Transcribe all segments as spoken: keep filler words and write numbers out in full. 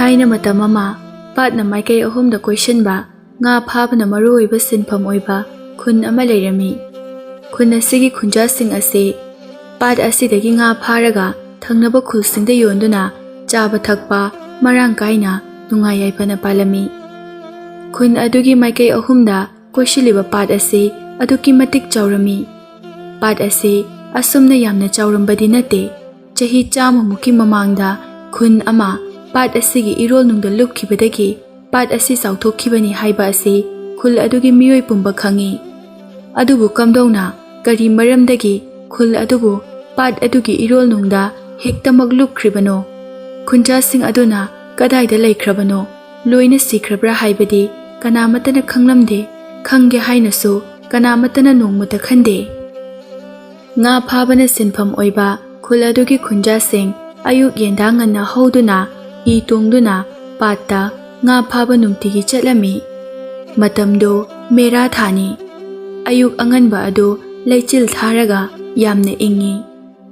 ꯑꯩꯅ ꯃꯇꯝ ꯑꯃ ꯄꯥꯠꯅ ꯃꯥꯏꯀꯩ ꯑꯍꯨꯝꯗ ꯀꯣꯏꯁꯤꯟꯕ ꯉꯥ ꯐꯥꯕꯅ ꯃꯔꯨꯑꯣꯏꯕ ꯁꯤꯟꯐꯝ ꯑꯣꯏꯕ ꯈꯨꯟ ꯑꯃ ꯂꯩꯔꯝꯃꯤ꯫ ꯈꯨꯟ ꯑꯁꯤꯒꯤ ꯈꯨꯟꯖꯥꯁꯤꯡ ꯑꯁꯤ ꯄꯥꯠ ꯑꯁꯤꯗꯒꯤ ꯉꯥ ꯐꯥꯔꯒ ꯊꯪꯅꯕ ꯈꯨꯜꯁꯤꯡꯗ ꯌꯣꯟꯗꯨꯅ ꯆꯥꯕ ꯊꯛꯄ ꯃꯔꯥꯡ ꯀꯥꯏꯅ ꯅꯨꯡꯉꯥꯏ ꯌꯥꯏꯐꯅ ꯄꯥꯜꯂꯝꯃꯤ꯫ ꯈꯨꯟ ꯑꯗꯨꯒꯤ ꯃꯥꯏꯀꯩ ꯑꯍꯨꯝꯗ ꯀꯣꯏꯁꯤꯜꯂꯤꯕ ꯄꯥꯠ ꯑꯁꯤ ꯑꯗꯨꯛꯀꯤ ꯃꯇꯤꯛ ꯆꯥꯎꯔꯝꯃꯤ꯫ ꯄꯥꯠ ꯑꯁꯤ ꯑꯁꯨꯝꯅ ꯌꯥꯝꯅ ꯆꯥꯎꯔꯝꯕꯗꯤ ꯅꯠꯇꯦ꯫ ꯆꯍꯤ ꯆꯥꯝꯃꯃꯨꯛꯀꯤ ꯃꯃꯥꯡꯗ ꯈꯨꯟ ꯑꯃ ꯄꯥꯠ ꯑꯁꯤꯒꯤ ꯏꯔꯣꯜꯅꯨꯡꯗ ꯂꯨꯞꯈꯤꯕꯗꯒꯤ ꯄꯥꯠ ꯑꯁꯤ ꯆꯥꯎꯊꯣꯛꯈꯤꯕꯅꯤ ꯍꯥꯏꯕ ꯑꯁꯤ ꯈꯨꯜ ꯑꯗꯨꯒꯤ ꯃꯤꯑꯣꯏ ꯄꯨꯝꯕ ꯈꯪꯏ꯫ ꯑꯗꯨꯕꯨ ꯀꯝꯗꯧꯅ, ꯀꯔꯤ ꯃꯔꯝꯗꯒꯤ ꯈꯨꯜ ꯑꯗꯨꯕꯨ ꯄꯥꯠ ꯑꯗꯨꯒꯤ ꯏꯔꯣꯜꯅꯨꯡꯗ ꯍꯦꯛꯇꯃꯛ ꯂꯨꯞꯈ꯭ꯔꯤꯕꯅꯣ? ꯈꯨꯟꯖꯥꯁꯤꯡ ꯑꯗꯨꯅ ꯀꯗꯥꯏꯗ ꯂꯩꯈ꯭ꯔꯕꯅꯣ? ꯂꯣꯏꯅ ꯁꯤꯈ꯭ꯔꯕ꯭ꯔꯥ ꯍꯥꯏꯕꯗꯤ ꯀꯅꯥꯃꯠꯇꯅ ꯈꯪꯂꯝꯗꯦ꯫ ꯈꯪꯒꯦ ꯍꯥꯏꯅꯁꯨ ꯀꯅꯥꯃꯠꯇꯅ ꯅꯣꯡꯃꯇ ꯈꯟꯗꯦ꯫ ꯉꯥ ꯐꯥꯕꯅ ꯁꯤꯟꯐꯝ ꯑꯣꯏꯕ ꯈꯨꯜ ꯑꯗꯨꯒꯤ ꯈꯨꯟꯖꯥꯁꯤꯡ ꯑꯌꯨꯛ ꯌꯦꯟꯗꯥ ꯉꯟꯅ ꯍꯧꯗꯨꯅ ꯍꯤ ꯇꯣꯡꯗꯨꯅ ꯄꯥꯠꯇ ꯉꯥ ꯐꯥꯕ ꯅꯨꯡꯇꯤꯒꯤ ꯆꯠꯂꯝꯃꯤ꯫ ꯃꯇꯝꯗꯨ ꯃꯦꯔꯥ ꯊꯥꯅꯤ꯫ ꯑꯌꯨꯛ ꯑꯉꯟꯕ ꯑꯗꯨ ꯂꯩꯆꯤꯜ ꯊꯥꯔꯒ ꯌꯥꯝꯅ ꯏꯪꯏ꯫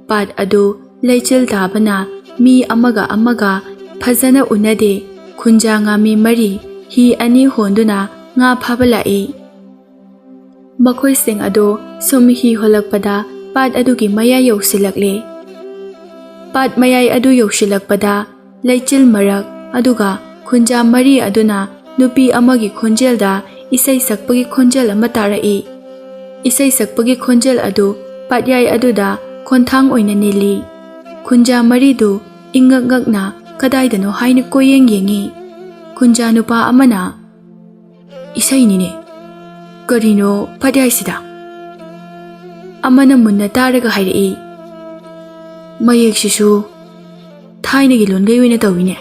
ꯄꯥꯠ ꯑꯗꯨ ꯂꯩꯆꯤꯜ ꯇꯥꯕꯅ ꯃꯤ ꯑꯃꯒ ꯑꯃꯒ ꯐꯖꯅ ꯎꯅꯗꯦ꯫ ꯈꯨꯟꯖꯥ ꯉꯥꯃꯤ ꯃꯔꯤ ꯍꯤ ꯑꯅꯤ ꯍꯣꯟꯗꯨꯅ ꯉꯥ ꯐꯥꯕ ꯂꯥꯛꯏ꯫ ꯃꯈꯣꯏꯁꯤꯡ ꯑꯗꯨ ꯁꯨꯝ ꯍꯤ ꯍꯣꯜꯂꯛꯄꯗ ꯄꯥꯠ ꯑꯗꯨꯒꯤ ꯃꯌꯥꯏ ꯌꯧꯁꯤꯜꯂꯛꯂꯦ꯫ ꯄꯥꯠ ꯃꯌꯥꯏ ꯑꯗꯨ ꯌꯧꯁꯤꯜꯂꯛꯄꯗ ꯂꯩꯆꯤꯜ ꯃꯔꯛ ꯑꯗꯨꯒ ꯈꯨꯟꯖꯥ ꯃꯔꯤ ꯑꯗꯨꯅ ꯅꯨꯄꯤ ꯑꯃꯒꯤ ꯈꯣꯟꯖꯦꯜꯗ ꯏꯁꯩ ꯁꯛꯄꯒꯤ ꯈꯣꯟꯖꯦꯜ ꯑꯃ ꯇꯥꯔꯛꯏ꯫ ꯏꯁꯩ ꯁꯛꯄꯒꯤ ꯈꯣꯟꯖꯦꯜ ꯑꯗꯨ ꯄꯥꯠꯌꯥꯏ ꯑꯗꯨꯗ ꯈꯣꯟꯊꯥꯡ ꯑꯣꯏꯅ ꯅꯤꯜꯂꯤ꯫ ꯈꯨꯟꯖꯥ ꯃꯔꯤꯗꯨ ꯏꯉꯛ ꯉꯛꯅ ꯀꯗꯥꯏꯗꯅꯣ ꯍꯥꯏꯅ ꯀꯣꯏꯌꯦꯡ ꯌꯦꯡꯉꯤ꯫ ꯈꯨꯟꯖꯥ ꯅꯨꯄꯥ ꯑꯃꯅ, "ꯏꯁꯩꯅꯤꯅꯦ꯫ ꯀꯔꯤꯅꯣ ꯄꯥꯠꯌꯥꯏꯁꯤꯗ?" ꯑꯃꯅ ꯃꯨꯟꯅ ꯇꯥꯔꯒ ꯍꯥꯏꯔꯛꯏ, "ꯃꯌꯦꯛꯁꯤꯁꯨ ꯊꯥꯏꯅꯒꯤ ꯂꯣꯟꯒꯩ ꯑꯣꯏꯅ ꯇꯧꯏꯅꯦ"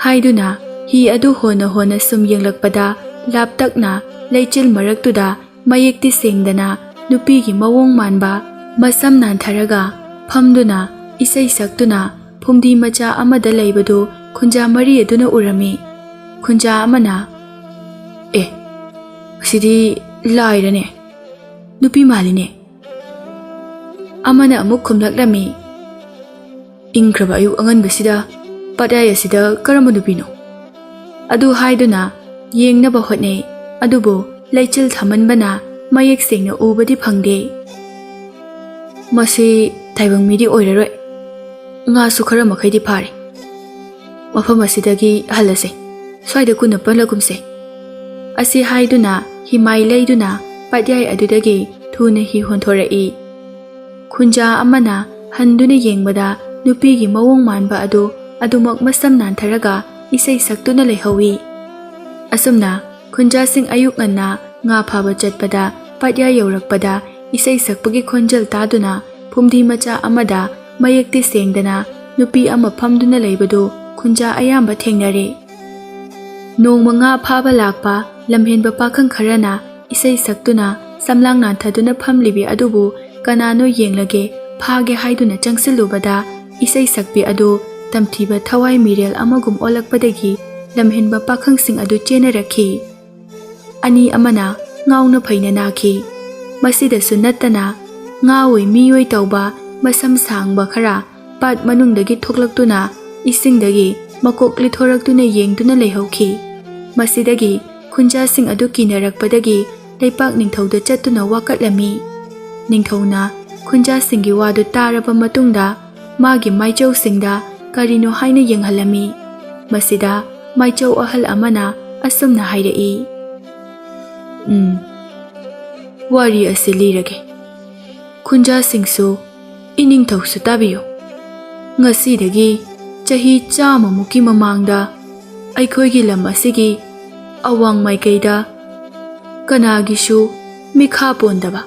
ꯍꯥꯏꯗꯨꯅ ꯍꯤ ꯑꯗꯨ ꯍꯣꯟꯅ ꯍꯣꯟꯅ ꯁꯨꯝ ꯌꯦꯡꯂꯛꯄꯗ ꯂꯥꯞꯇꯛꯅ ꯂꯩꯆꯤꯜ ꯃꯔꯛꯇꯨꯗ ꯃꯌꯦꯛꯇꯤ ꯁꯦꯡꯗꯅ ꯅꯨꯄꯤꯒꯤ ꯃꯑꯣꯡ ꯃꯥꯟꯕ ꯃꯁꯝ ꯅꯥꯟꯊꯔꯒ ꯐꯝꯗꯨꯅ ꯏꯁꯩ ꯁꯛꯇꯨꯅ ꯐꯨꯝꯗꯤ ꯃꯆꯥ ꯑꯃꯗ ꯂꯩꯕꯗꯨ ꯈꯨꯟꯖꯥ ꯃꯔꯤ ꯑꯗꯨꯅ ꯎꯔꯝꯃꯤ꯫ ꯈꯨꯟꯖꯥ ꯑꯃꯅ, "ꯑꯦ, ꯁꯤꯗꯤ ꯂꯥꯏꯔꯅꯦ, ꯅꯨꯄꯤ ꯃꯥꯜꯂꯤꯅꯦ"꯫ ꯑꯃꯅ ꯑꯃꯨꯛ ꯈꯨꯝꯂꯛꯂꯝꯃꯤ, "ꯏꯪꯈ꯭ꯔꯕ ꯑꯌꯨꯛ ꯑꯉꯟꯕꯁꯤꯗ "ꯄꯥꯠꯌꯥꯏ ꯑꯁꯤꯗ ꯀꯔꯝꯕ ꯅꯨꯄꯤꯅꯣ?" ꯑꯗꯨ ꯍꯥꯏꯗꯨꯅ ꯌꯦꯡꯅꯕ ꯍꯣꯠꯅꯩ꯫ ꯑꯗꯨꯕꯨ ꯂꯩꯆꯤꯜ ꯊꯥꯃꯟꯕꯅ ꯃꯌꯦꯛ ꯁꯦꯡꯅ ꯎꯕꯗꯤ ꯐꯪꯗꯦ꯫ "ꯃꯁꯤ ꯇꯥꯏꯕꯪ ꯃꯤꯗꯤ ꯑꯣꯏꯔꯔꯣꯏ꯫ ꯉꯥꯁꯨ ꯈꯔ ꯃꯈꯩꯗꯤ ꯐꯥꯔꯦ꯫ ꯃꯐꯝ ꯑꯁꯤꯗꯒꯤ ꯍꯜꯂꯁꯦ꯫ ꯁ꯭ꯋꯥꯏꯗ ꯀꯨꯟꯅ ꯄꯜꯂꯒꯨꯝꯁꯦ" ꯑꯁꯤ ꯍꯥꯏꯗꯨꯅ ꯍꯤꯃꯥꯏ ꯂꯩꯗꯨꯅ ꯄꯥꯠꯌꯥꯏ ꯑꯗꯨꯗꯒꯤ ꯊꯨꯅ ꯍꯤ ꯍꯣꯟꯊꯣꯔꯛꯏ꯫ ꯈꯨꯟꯖꯥ ꯑꯃꯅ ꯍꯟꯗꯨꯅ ꯌꯦꯡꯕꯗ ꯅꯨꯄꯤꯒꯤ ꯃꯑꯣꯡ ꯃꯥꯟꯕ ꯑꯗꯨ ꯑꯗꯨꯃꯛ ꯃꯁꯝ ꯅꯥꯟꯊꯔꯒ ꯏꯁꯩ ꯁꯛꯇꯨꯅ ꯂꯩꯍꯧꯏ꯫ ꯑꯁꯨꯝꯅ ꯈꯨꯟꯖꯥꯁꯤꯡ ꯑꯌꯨꯛ ꯉꯟꯅ ꯉꯥ ꯐꯥꯕ ꯆꯠꯄꯗ ꯄꯥꯠꯌꯥꯏ ꯌꯧꯔꯛꯄꯗ ꯏꯁꯩ ꯁꯛꯄꯒꯤ ꯈꯣꯟꯖꯦꯜ ꯇꯥꯗꯨꯅ ꯐꯨꯝꯗꯤ ꯃꯆꯥ ꯑꯃꯗ ꯃꯌꯦꯛꯇꯤ ꯁꯦꯡꯗꯅ ꯅꯨꯄꯤ ꯑꯃ ꯐꯝꯗꯨꯅ ꯂꯩꯕꯗꯨ ꯈꯨꯟꯖꯥ ꯑꯌꯥꯝꯕ ꯊꯦꯡꯅꯔꯦ꯫ ꯅꯣꯡꯃ ꯉꯥ ꯐꯥꯕ ꯂꯥꯛꯄ ꯂꯝꯍꯦꯟꯕ ꯄꯥꯈꯪ ꯈꯔꯅ ꯏꯁꯩ ꯁꯛꯇꯨꯅ ꯁꯝꯂꯥꯡ ꯅꯥꯟꯊꯗꯨꯅ ꯐꯝꯂꯤꯕꯤ ꯑꯗꯨꯕꯨ ꯀꯅꯥꯅꯣ ꯌꯦꯡꯂꯒꯦ ꯐꯥꯒꯦ ꯍꯥꯏꯗꯨꯅ ꯆꯪꯁꯤꯜꯂꯨꯕꯗ ꯏꯁꯩ ꯁꯛꯄꯤ ꯑꯗꯨ ꯇꯝꯊꯤꯕ ꯊꯋꯥꯏ ꯃꯤꯔꯦꯜ ꯑꯃꯒꯨꯝ ꯑꯣꯜꯂꯛꯄꯗꯒꯤ ꯂꯝꯍꯦꯟꯕ ꯄꯥꯈꯪꯁꯤꯡ ꯑꯗꯨ ꯆꯦꯟꯅꯔꯛꯈꯤ꯫ ꯑꯅꯤ ꯑꯃꯅ ꯉꯥꯎꯅ ꯐꯩꯅ ꯅꯥꯈꯤ꯫ ꯃꯁꯤꯗꯁꯨ ꯅꯠꯇꯅ ꯉꯥ ꯑꯣꯏ ꯃꯤ ꯑꯣꯏ ꯇꯧꯕ ꯃꯁꯝ ꯁꯥꯡꯕ ꯈꯔ ꯄꯥꯠ ꯃꯅꯨꯡꯗꯒꯤ ꯊꯣꯛꯂꯛꯇꯨꯅ ꯏꯁꯤꯡꯗꯒꯤ ꯃꯀꯣꯛ ꯂꯤꯊꯣꯔꯛꯇꯨꯅ ꯌꯦꯡꯗꯨꯅ ꯂꯩꯍꯧꯈꯤ꯫ ꯃꯁꯤꯗꯒꯤ ꯈꯨꯟꯖꯥꯁꯤꯡ ꯑꯗꯨ ꯀꯤꯅꯔꯛꯄꯗꯒꯤ ꯂꯩꯄꯥꯛ ꯅꯤꯡꯊꯧꯗ ꯆꯠꯇꯨꯅ ꯋꯥꯀꯠꯂꯝꯃꯤ꯫ ꯅꯤꯡꯊꯧꯅ ꯈꯨꯟꯖꯥꯁꯤꯡꯒꯤ ꯋꯥꯗꯨ ꯇꯥꯔꯕ ꯃꯇꯨꯡꯗ ꯃꯥꯒꯤ ꯃꯥꯏꯆꯧꯁꯤꯡꯗ ꯀꯔꯤꯅꯣ ꯍꯥꯏꯅ ꯌꯦꯡꯍꯜꯂꯝꯃꯤ꯫ ꯃꯁꯤꯗ ꯃꯥꯏꯆꯧ ꯑꯍꯜ ꯑꯃꯅ ꯑꯁꯨꯝꯅ ꯍꯥꯏꯔꯛꯏ, "ꯎꯝ, ꯋꯥꯔꯤ ꯑꯁꯤ ꯂꯤꯔꯒꯦ꯫ ꯈꯨꯟꯖꯥꯁꯤꯡꯁꯨ, ꯏꯅꯤꯡꯊꯧꯁꯨ ꯇꯥꯕꯤꯌꯨ꯫ ꯉꯁꯤꯗꯒꯤ ꯆꯍꯤ ꯆꯥꯝꯃꯃꯨꯛꯀꯤ ꯃꯃꯥꯡꯗ ꯑꯩꯈꯣꯏꯒꯤ ꯂꯝ ꯑꯁꯤꯒꯤ ꯑꯋꯥꯡ ꯃꯥꯏꯀꯩꯗ ꯀꯅꯥꯒꯤꯁꯨ ꯃꯤꯈꯥ ꯄꯣꯟꯗꯕ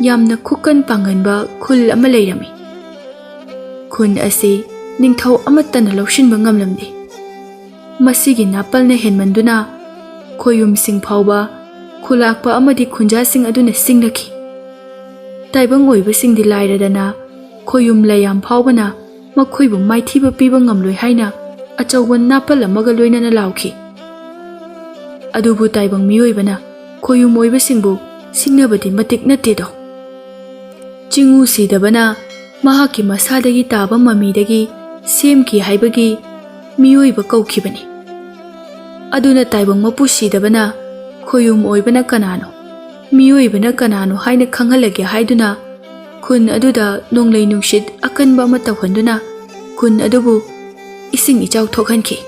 ꯌꯥꯝꯅ ꯈꯨꯀꯟ ꯄꯥꯡꯒꯟꯕ ꯈꯨꯜ ꯑꯃ ꯂꯩꯔꯝꯃꯤ꯫ ꯈꯨꯟ ꯑꯁꯤ ꯅꯤꯡꯊꯧ ꯑꯃꯠꯇꯅ ꯂꯧꯁꯤꯟꯕ ꯉꯝꯂꯝꯗꯦ꯫ ꯃꯁꯤꯒꯤ ꯅꯥꯄꯜꯅ ꯍꯦꯟꯃꯟꯗꯨꯅ ꯈꯣꯌꯨꯝꯁꯤꯡ ꯐꯥꯎꯕ ꯈꯨꯂꯥꯛꯄ ꯑꯃꯗꯤ ꯈꯨꯟꯖꯥꯁꯤꯡ ꯑꯗꯨꯅ ꯁꯤꯡꯂꯛꯈꯤ꯫ ꯇꯥꯏꯕꯪ ꯑꯣꯏꯕꯁꯤꯡꯗꯤ ꯂꯥꯏꯔꯗꯅ ꯈꯣꯌꯨꯝ ꯂꯩꯌꯥꯝ ꯐꯥꯎꯕꯅ ꯃꯈꯣꯏꯕꯨ ꯃꯥꯏꯊꯤꯕ ꯄꯤꯕ ꯉꯝꯂꯣꯏ ꯍꯥꯏꯅ ꯑꯆꯧꯕ ꯅꯥꯄꯜ ꯑꯃꯒ ꯂꯣꯏꯅꯅ ꯂꯥꯎꯈꯤ꯫ ꯑꯗꯨꯕꯨ ꯇꯥꯏꯕꯪ ꯃꯤꯑꯣꯏꯕꯅ ꯈꯣꯌꯨꯝ ꯑꯣꯏꯕꯁꯤꯡꯕꯨ ꯁꯤꯡꯅꯕꯗꯤ ꯃꯇꯤꯛ ꯅꯠꯇꯦꯗꯣ꯫ ꯆꯤꯡꯎ ꯁꯤꯗꯕꯅ ꯃꯍꯥꯛꯀꯤ ꯃꯁꯥꯗꯒꯤ ꯇꯥꯕ ꯃꯃꯤꯗꯒꯤ ꯁꯦꯝꯈꯤ ꯍꯥꯏꯕꯒꯤ ꯃꯤꯑꯣꯏꯕ ꯀꯧꯈꯤꯕꯅꯤ꯫ ꯑꯗꯨꯅ ꯇꯥꯏꯕꯪ ꯃꯄꯨ ꯁꯤꯗꯕꯅ ꯈꯣꯌꯨꯝ ꯑꯣꯏꯕꯅ ꯀꯅꯥꯅꯣ, ꯃꯤꯑꯣꯏꯕꯅ ꯀꯅꯥꯅꯣ ꯍꯥꯏꯅ ꯈꯪꯍꯜꯂꯒꯦ ꯍꯥꯏꯗꯨꯅ ꯈꯨꯟ ꯑꯗꯨꯗ ꯅꯣꯡꯂꯩ ꯅꯨꯡꯁꯤꯠ ꯑꯀꯟꯕ ꯑꯃ ꯇꯧꯍꯟꯗꯨꯅ ꯈꯨꯟ ꯑꯗꯨꯕꯨ ꯏꯁꯤꯡ ꯏꯆꯥꯎ ꯊꯣꯛꯍꯟꯈꯤ꯫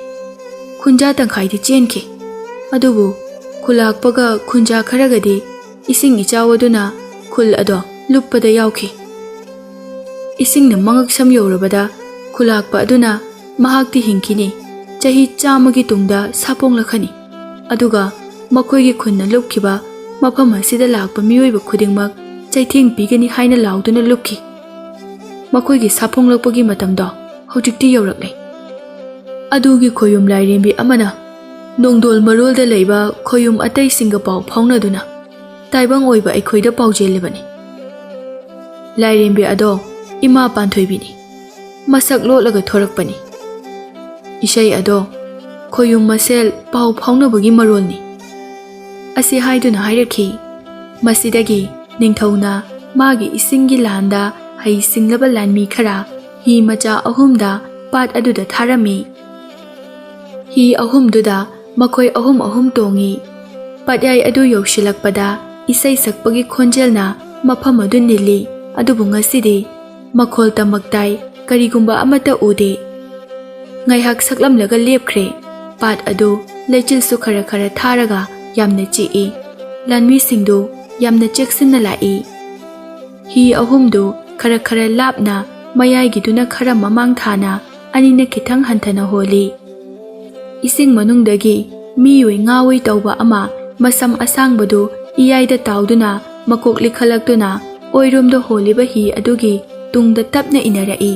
ꯈꯨꯟꯖꯥ ꯇꯪꯈꯥꯏꯗꯤ ꯆꯦꯟꯈꯤ꯫ ꯑꯗꯨꯕꯨ ꯈꯨꯂꯥꯛꯄꯒ ꯈꯨꯟꯖꯥ ꯈꯔꯒꯗꯤ ꯏꯁꯤꯡ ꯏꯆꯥꯎ ꯑꯗꯨꯅ ꯈꯨꯜ ꯑꯗꯣ ꯂꯨꯞꯄꯗ ꯌꯥꯎꯈꯤ꯫ ꯏꯁꯤꯡꯅ ꯃꯉꯛꯁꯝ ꯌꯧꯔꯕꯗ ꯈꯨꯂꯥꯛꯄ ꯑꯗꯨꯅ ꯃꯍꯥꯛꯇꯤ ꯍꯤꯡꯈꯤꯅꯤ, ꯆꯍꯤ ꯆꯥꯝꯃꯒꯤ ꯇꯨꯡꯗ ꯁꯥꯄꯣꯡꯂꯛꯀꯅꯤ꯫ ꯑꯗꯨꯒ ꯃꯈꯣꯏꯒꯤ ꯈꯨꯟꯅ ꯂꯨꯞꯈꯤꯕ ꯃꯐꯝ ꯑꯁꯤꯗ ꯂꯥꯛꯄ ꯃꯤꯑꯣꯏꯕ ꯈꯨꯗꯤꯡꯃꯛ ꯆꯩꯊꯦꯡ ꯄꯤꯒꯅꯤ ꯍꯥꯏꯅ ꯂꯥꯎꯗꯨꯅ ꯂꯨꯞꯈꯤ꯫ ꯃꯈꯣꯏꯒꯤ ꯁꯥꯐꯣꯡꯂꯛꯄꯒꯤ ꯃꯇꯝꯗꯣ ꯍꯧꯖꯤꯛꯇꯤ ꯌꯧꯔꯛꯂꯦ꯫ ꯑꯗꯨꯒꯤ ꯈꯣꯌꯨꯝ ꯂꯥꯏꯔꯦꯝꯕꯤ ꯑꯃꯅ ꯅꯣꯡꯗꯣꯜ ꯃꯔꯣꯜꯗ ꯂꯩꯕ ꯈꯣꯌꯨꯝ ꯑꯇꯩꯁꯤꯡꯒ ꯄꯥꯎ ꯐꯥꯎꯅꯗꯨꯅ ꯇꯥꯏꯕꯪ ꯑꯣꯏꯕ ꯑꯩꯈꯣꯏꯗ ꯄꯥꯎꯖꯦꯜꯂꯤꯕꯅꯤ꯫ ꯂꯥꯏꯔꯦꯝꯕꯤ ꯑꯗꯣ ꯏꯃꯥ ꯄꯥꯟꯊꯣꯏꯕꯤꯅꯤ꯫ ꯃꯁꯛ ꯂꯣꯠꯂꯒ ꯊꯣꯔꯛꯄꯅꯤ꯫ ꯏꯁꯩ ꯑꯗꯣ ꯈꯣꯌꯨꯝ ꯃꯁꯦꯜ ꯄꯥꯎ ꯐꯥꯎꯅꯕꯒꯤ ꯃꯔꯣꯜꯅꯤ꯫ ꯑꯁꯤ ꯍꯥꯏꯗꯨꯅ ꯍꯥꯏꯔꯛꯈꯤ, ꯃꯁꯤꯗꯒꯤ ꯅꯤꯡꯊꯧꯅ ꯃꯥꯒꯤ ꯏꯁꯤꯡꯒꯤ ꯂꯥꯟꯗ ꯍꯩ ꯁꯤꯡꯂꯕ ꯂꯥꯟꯃꯤ ꯈꯔ ꯍꯤ ꯃꯆꯥ ꯑꯍꯨꯝꯗ ꯄꯥꯠ ꯑꯗꯨꯗ ꯊꯥꯔꯝꯃꯤ꯫ ꯍꯤ ꯑꯍꯨꯝꯗꯨꯗ ꯃꯈꯣꯏ ꯑꯍꯨꯝ ꯑꯍꯨꯝ ꯇꯣꯡꯏ꯫ ꯄꯥꯠꯌꯥꯏ ꯑꯗꯨ ꯌꯧꯁꯤꯜꯂꯛꯄꯗ ꯏꯁꯩ ꯁꯛꯄꯒꯤ ꯈꯣꯟꯖꯦꯜꯅ ꯃꯐꯝ ꯑꯗꯨ ꯅꯤꯜꯂꯤ, ꯑꯗꯨꯕꯨ ꯉꯁꯤꯗꯤ ꯃꯈꯣꯜ ꯇꯃꯛ ꯇꯥꯏ, ꯀꯔꯤꯒꯨꯝꯕ ꯑꯃꯠꯇ ꯎꯗꯦ꯫ ꯉꯥꯏꯍꯥꯛ ꯁꯛꯂꯝꯂꯒ ꯂꯦꯞꯈ꯭ꯔꯦ꯫ ꯄꯥꯠ ꯑꯗꯨ ꯂꯩꯆꯤꯜꯁꯨ ꯈꯔ ꯈꯔ ꯊꯥꯔꯒ ꯌꯥꯝꯅ ꯆꯤꯛꯏ꯫ ꯂꯥꯟꯃꯤꯁꯤꯡꯗꯨ ꯌꯥꯝꯅ ꯆꯦꯛꯁꯤꯟꯅ ꯂꯥꯛꯏ꯫ ꯍꯤ ꯑꯍꯨꯝꯗꯨ ꯈꯔ ꯈꯔ ꯂꯥꯞꯅ, ꯃꯌꯥꯏꯒꯤꯗꯨꯅ ꯈꯔ ꯃꯃꯥꯡ ꯊꯥꯅ, ꯑꯅꯤꯅ ꯈꯤꯇꯪ ꯍꯟꯊꯅ ꯍꯣꯜꯂꯤ꯫ ꯏꯁꯤꯡ ꯃꯅꯨꯡꯗꯒꯤ ꯃꯤꯑꯣꯏ ꯉꯥꯑꯣꯏ ꯇꯧꯕ ꯑꯃ, ꯃꯁꯝ ꯑꯁꯥꯡꯕꯗꯨ ꯏꯌꯥꯏꯗ ꯇꯥꯎꯗꯨꯅ ꯃꯀꯣꯛ ꯂꯤꯈꯠꯂꯛꯇꯨꯅ ꯑꯣꯏꯔꯣꯝꯗ ꯍꯣꯜꯂꯤꯕ ꯍꯤ ꯑꯗꯨꯒꯤ ꯇꯨꯡꯗ ꯇꯞꯅ ꯏꯟꯅꯔꯛꯏ꯫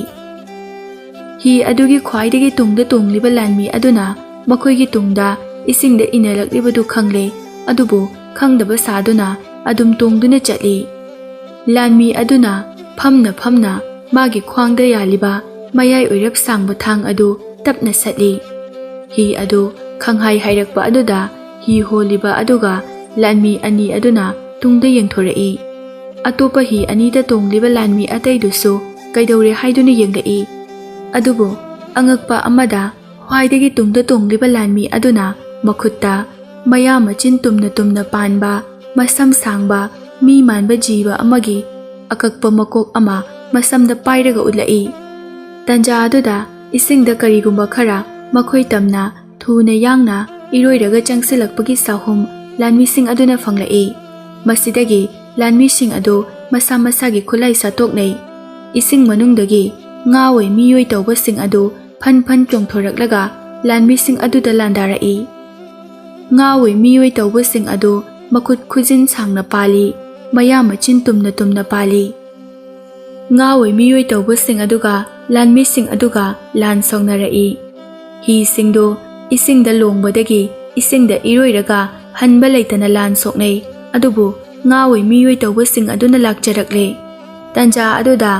ꯍꯤ ꯑꯗꯨꯒꯤ ꯈ꯭ꯋꯥꯏꯗꯒꯤ ꯇꯨꯡꯗ ꯇꯣꯡꯂꯤꯕ ꯂꯥꯟꯃꯤ ꯑꯗꯨꯅ ꯃꯈꯣꯏꯒꯤ ꯇꯨꯡꯗ ꯏꯁꯤꯡꯗ ꯏꯟꯅꯔꯛꯂꯤꯕꯗꯨ ꯈꯪꯂꯦ, ꯑꯗꯨꯕꯨ ꯈꯪꯗꯕ ꯁꯥꯗꯨꯅ ꯑꯗꯨꯝ ꯇꯣꯡꯗꯨꯅ ꯆꯠꯂꯤ꯫ ꯂꯥꯟꯃꯤ ꯑꯗꯨꯅ ꯐꯝꯅ ꯐꯝꯅ ꯃꯥꯒꯤ ꯈ꯭ꯋꯥꯡꯗ ꯌꯥꯜꯂꯤꯕ ꯃꯌꯥꯏ ꯑꯣꯏꯔꯞ ꯁꯥꯡꯕ ꯊꯥꯡ ꯑꯗꯨ ꯇꯞꯅ ꯁꯠꯂꯤ꯫ ꯍꯤ ꯑꯗꯨ ꯈꯪꯍꯥꯏ ꯍꯥꯏꯔꯛꯄ ꯑꯗꯨꯗ ꯍꯤ ꯍꯣꯜꯂꯤꯕ ꯑꯗꯨꯒ ꯂꯥꯟꯃꯤ ꯑꯅꯤ ꯑꯗꯨꯅ ꯇꯨꯡꯗ ꯌꯦꯡꯊꯣꯔꯛꯏ꯫ ꯑꯇꯣꯞꯄ ꯍꯤ ꯑꯅꯤꯗ ꯇꯣꯡꯂꯤꯕ ꯂꯥꯟꯃꯤ ꯑꯇꯩꯗꯨꯁꯨ ꯀꯩꯗꯧꯔꯦ ꯍꯥꯏꯗꯨꯅ ꯌꯦꯡꯂꯛꯏ꯫ ꯑꯗꯨꯕꯨ ꯑꯉꯛꯄ ꯑꯃꯗ, ꯈ꯭ꯋꯥꯏꯗꯒꯤ ꯇꯨꯡꯗ ꯇꯣꯡꯂꯤꯕ ꯂꯥꯟꯃꯤ ꯑꯗꯨꯅ ꯃꯈꯨꯠꯇ ꯃꯌꯥ ꯃꯆꯤꯟ ꯇꯨꯝꯅ ꯇꯨꯝꯅ ꯄꯥꯟꯕ, ꯃꯁꯝ ꯁꯥꯡꯕ, ꯃꯤ ꯃꯥꯟꯕ ꯖꯤꯕ ꯑꯃꯒꯤ ꯑꯀꯛꯄ ꯃꯀꯣꯛ ꯑꯃ ꯃꯁꯝꯗ ꯄꯥꯏꯔꯒ ꯎꯠꯂꯛꯏ꯫ ꯇꯟꯖꯥ ꯑꯗꯨꯗ ꯏꯁꯤꯡꯗ ꯀꯔꯤꯒꯨꯝꯕ ꯈꯔ ꯃꯈꯣꯏ ꯇꯝꯅ ꯊꯨꯅ ꯌꯥꯡꯅ ꯏꯔꯣꯏꯔꯒ ꯆꯪꯁꯤꯜꯂꯛꯄꯒꯤ ꯁꯥꯍꯨꯝ ꯂꯥꯟꯃꯤꯁꯤꯡ ꯑꯗꯨꯅ ꯐꯪꯂꯛꯏ꯫ ꯃꯁꯤꯗꯒꯤ ꯂꯥꯟꯃꯤꯁꯤꯡ ꯑꯗꯨ ꯃꯁꯥ ꯃꯁꯥꯒꯤ ꯈꯨꯠꯂꯥꯏ ꯁꯥꯊꯣꯛꯅꯩ꯫ ꯏꯁꯤꯡ ꯃꯅꯨꯡꯗꯒꯤ ꯉꯥ ꯑꯣꯏ ꯃꯤꯑꯣꯏ ꯇꯧꯕꯁꯤꯡ ꯑꯗꯨ ꯐꯟ ꯐꯟ ꯆꯣꯡꯊꯣꯔꯛꯂꯒ ꯂꯥꯟꯃꯤꯁꯤꯡ ꯑꯗꯨꯗ ꯂꯥꯟꯗꯥꯔꯛꯏ꯫ ꯉꯥ ꯑꯣꯏ ꯃꯤꯑꯣꯏ ꯇꯧꯕꯁꯤꯡ ꯑꯗꯨ ꯃꯈꯨꯠ ꯈꯨꯖꯤꯟ ꯁꯥꯡꯅ ꯄꯥꯜꯂꯤ, ꯃꯌꯥ ꯃꯆꯤꯟ ꯇꯨꯝꯅ ꯇꯨꯝꯅ ꯄꯥꯜꯂꯤ꯫ ꯉꯥ ꯑꯣꯏ ꯃꯤꯑꯣꯏ ꯇꯧꯕꯁꯤꯡ ꯑꯗꯨꯒ ꯂꯥꯟꯃꯤꯁꯤꯡ ꯑꯗꯨꯒ ꯂꯥꯟ ꯁꯣꯛꯅꯔꯛꯏ꯫ ꯍꯤꯁꯤꯡꯗꯨ ꯏꯁꯤꯡꯗ ꯂꯣꯡꯕꯗꯒꯤ ꯏꯁꯤꯡꯗ ꯏꯔꯣꯏꯔꯒ ꯍꯟꯕ ꯂꯩꯇꯅ ꯂꯥꯟ ꯁꯣꯛꯅꯩ꯫ ꯑꯗꯨꯕꯨ ꯉꯥ ꯑꯣꯏ ꯃꯤꯑꯣꯏ ꯇꯧꯕꯁꯤꯡ ꯑꯗꯨꯅ ꯂꯥꯛꯆꯔꯛꯂꯦ꯫ ꯇꯟꯖꯥ ꯑꯗꯨꯗ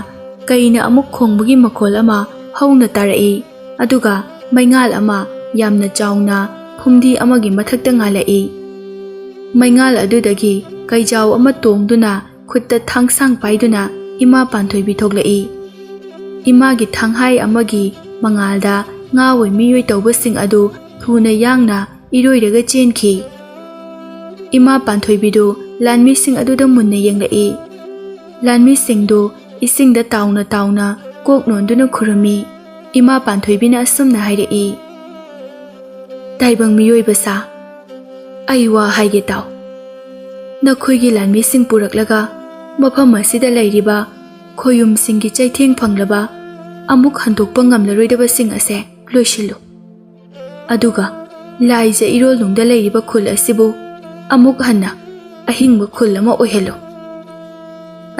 ꯀꯩꯅ ꯑꯃꯨꯛ ꯈꯣꯡꯕꯒꯤ ꯃꯈꯣꯜ ꯑꯃ ꯍꯧꯅ ꯇꯥꯔꯛꯏ꯫ ꯑꯗꯨꯒ ꯃꯩꯉꯥꯜ ꯑꯃ ꯌꯥꯝꯅ ꯆꯥꯎꯅ ꯐꯨꯝꯗꯤ ꯑꯃꯒꯤ ꯃꯊꯛꯇ ꯉꯥꯜꯂꯛꯏ꯫ ꯃꯩꯉꯥꯜ ꯑꯗꯨꯗꯒꯤ ꯀꯩꯖꯥꯎ ꯑꯃ ꯇꯣꯡꯗꯨꯅ ꯈꯨꯠꯇ ꯊꯥꯡꯁꯥꯡ ꯄꯥꯏꯗꯨꯅ ꯏꯃꯥ ꯄꯥꯟꯊꯣꯏꯕꯤ ꯊꯣꯛꯂꯛꯏ꯫ ꯏꯃꯥꯒꯤ ꯊꯥꯡꯍꯥꯏ ꯑꯃꯒꯤ ꯃꯉꯥꯜꯗ ꯉꯥ ꯑꯣꯏ ꯃꯤꯑꯣꯏ ꯇꯧꯕꯁꯤꯡ ꯑꯗꯨ ꯊꯨꯅ ꯌꯥꯡꯅ ꯏꯔꯣꯏꯔꯒ ꯆꯦꯟꯈꯤ꯫ ꯏꯃꯥ ꯄꯥꯟꯊꯣꯏꯕꯤꯗꯨ ꯂꯥꯟꯃꯤꯁꯤꯡ ꯑꯗꯨꯗ ꯃꯨꯟꯅ ꯌꯦꯡꯂꯛꯏ꯫ ꯂꯥꯟꯃꯤꯁꯤꯡꯗꯨ ꯏꯁꯤꯡꯗ ꯇꯥꯎꯅ ꯇꯥꯎꯅ ꯀꯣꯛ ꯅꯣꯟꯗꯨꯅ ꯈꯨꯔꯨꯝꯃꯤ꯫ ꯏꯃꯥ ꯄꯥꯟꯊꯣꯏꯕꯤꯅ ꯑꯁꯨꯝꯅ ꯍꯥꯏꯔꯛꯏ, "ꯇꯥꯏꯕꯪ ꯃꯤꯑꯣꯏꯕ ꯁꯥ, ꯑꯩ ꯋꯥ ꯍꯥꯏꯒꯦ ꯇꯥꯎ꯫ ꯅꯈꯣꯏꯒꯤ ꯂꯥꯟꯃꯤꯁꯤꯡ ꯄꯨꯔꯛꯂꯒ ꯃꯐꯝ ꯑꯁꯤꯗ ꯂꯩꯔꯤꯕ ꯈꯣꯌꯨꯝꯁꯤꯡꯒꯤ ꯆꯩꯊꯦꯡ ꯐꯪꯂꯕ ꯑꯃꯨꯛ ꯍꯟꯗꯣꯛꯄ ꯉꯝꯂꯔꯣꯏꯗꯕꯁꯤꯡ ꯑꯁꯦ ꯂꯣꯏꯁꯤꯜꯂꯨ꯫ ꯑꯗꯨꯒ ꯂꯥꯏꯖ ꯏꯔꯣꯜꯅꯨꯡꯗ ꯂꯩꯔꯤꯕ ꯈꯨꯜ ꯑꯁꯤꯕꯨ ꯑꯃꯨꯛ ꯍꯟꯅ ꯑꯍꯤꯡꯕ ꯈꯨꯜ ꯑꯃ ꯑꯣꯏꯍꯜꯂꯨ"꯫